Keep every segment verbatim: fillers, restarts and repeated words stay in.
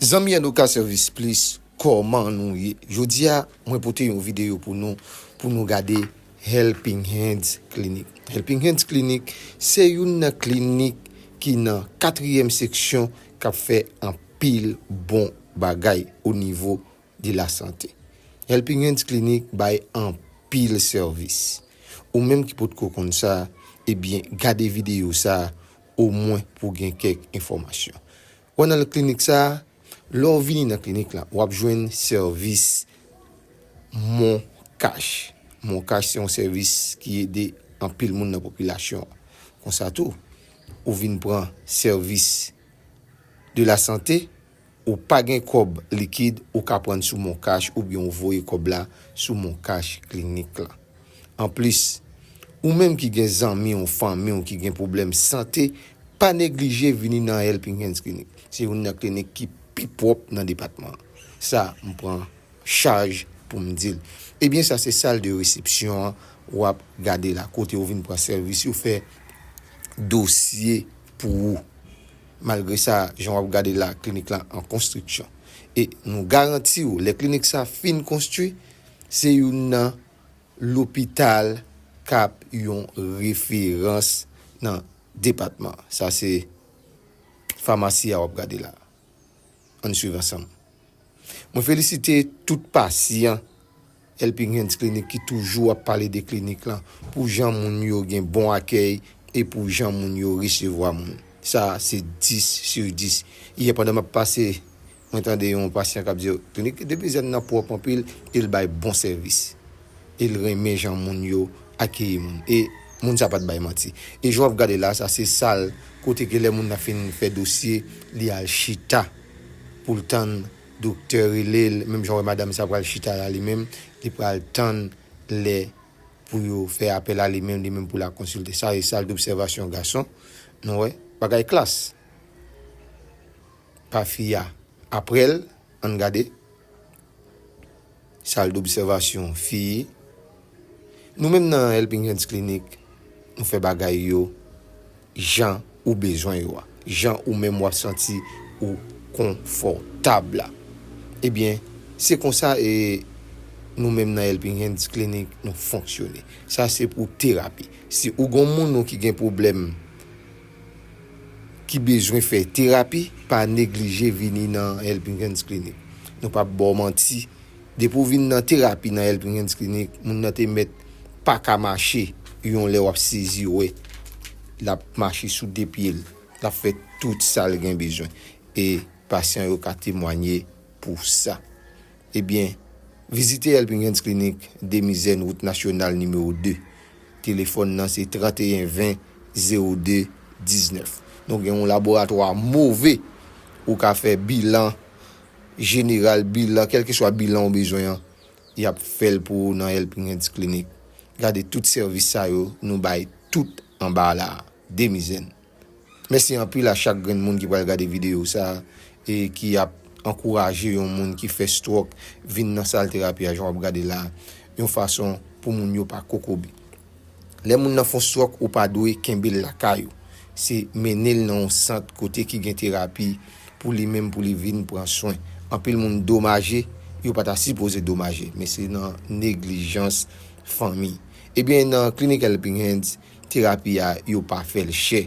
Zanmi Anoka Service Plus, kòman nou ye? Jodi a, mwen pote yon videyo pou nou, pou nou gade Helping Hands Clinic. Helping Hands Clinic se youn nan klinik ki nan katriyèm seksyon k ap fè anpil bon bagay o nivo de la sante. Helping Hands Clinic bay anpil sèvis. Ou menm ki potko konn sa, ebyen, gade videyo sa omwen pou gen kèk enfòmasyon. Wè nan klinik sa, lè w vini nan klinik la, w ap jwenn sèvis Mon Cash. Mon Cash se yon sèvis ki ede anpil moun nan popilasyon an. Konsa tou, ou vin pran sèvis de la sante, ou pa gen kòb likid, ou ka pran sou Mon Cash oubyen ou voye kòb la sou Mon Cash klinik la. Anplis, ou menm ki gen zanmi w, fanmi w ki gen pwoblèm sante, pa neglije vini nan Helping Hands Clinic. Se youn nan klinik ki pi pwòp nan depatman an. Sa, m pran chaj pou m di l. Ebyen, sa se sal de resepsyon an w ap gade la, kote w vin pran sèvis, yo fè dosye pou ou. Malgre sa, jan w ap gade la, klinik la an konstriksyon. E nou garanti w, lè klinik sa fin konstwi, se youn nan lopital k ap yon referans nan depatman. Sa se famasi a w ap gade la. Ann swiv ansanm. Mwen felisite tout pasyan Helping Hands Clinic ki toujou ap pale de klinik lan, pou jan moun yo gen bon akèy e pou jan moun yo resevwa moun. Sa se dis sou dis. Yè pandan m ap pase, mwen tande yon pasyan k ap di, klinik Demizen nan pwòp anpil e l bay bon sèvis. E l renmen jan moun yo akeyi moun. E moun sa pa t bay manti. E jan w ap gade la, sa se sal kote ke lè moun nan fin fè dosye, li al chita pou l tann doktè rele l, menm jan w wè madanm sa pral chita la li menm, li pral tann lè pou yo fè apèl a li menm, li menm pou l al konsilte. Sa se sal dobsèvasyon gason. Nou wè, bagay klas. Pa fi a. Apre l, ann gade. Sal dobsèvasyon fi. Nou menm nan Helping Hands Clinic, nou fè bagay yo jan ou bezwen yo a, jan ou menm w ap santi ou konfòtab la. Ebyen, se konsa e nou menm nan Helping Hands Clinic, nou fonksyone. Sa se pou terapi. Si ou gon moun ou ki gen pwoblèm, ki bezwen fè terapi, pa neglije vini nan Helping Hands Clinic. Nou p ap ba w manti. Depi w vin nan terapi nan Helping Hands Clinic, moun nan te mèt pa ka mache, yon lè w ap sezi wè l ap mache sou de pye l. L ap fè tout sa l gen bezwen. E pasyan yo ka temwanye pou sa. Ebyen, vizite Helping Hands Clinic, Demizen, wout nasyonal nimewo de. Telefòn nan se trannteyen ven zewo de diznèf. Nou gen yon laboratwa move. Ou ka fè bilan jeneral, bilan, kèlkeswa bilan ou bezwen an, y ap fè l pou ou nan Helping Hands Clinic. Gade tout sèvis sa yo, nou bay tout anba la a. Demizen. Mèsi anpil a chak grenn moun ki pral gade videyo sa a e ki ap ankouraje yon moun ki fè stroke vin nan sal terapi a, jan w ap gade la, yon fason pou moun yo pa kokobe. Lè moun nan fè yon stroke, ou pa dwe kenbe l lakay ou. Se mennen l nan yon sant kote ki gen terapi pou li menm, pou li vin pran swen. Anpil moun domaje, yo pa ta sipoze domaje, men se nan neglijans fanmi. Ebyen, nan klinik Helping Hands, terapi a, yo pa fè l chè.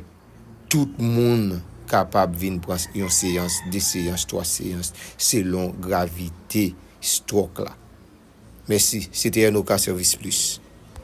Tout moun kapab vin pran yon seyans, de seyans, twa seyans, selon gravite stroke la. Mèsi, se te Anoka Service Plus.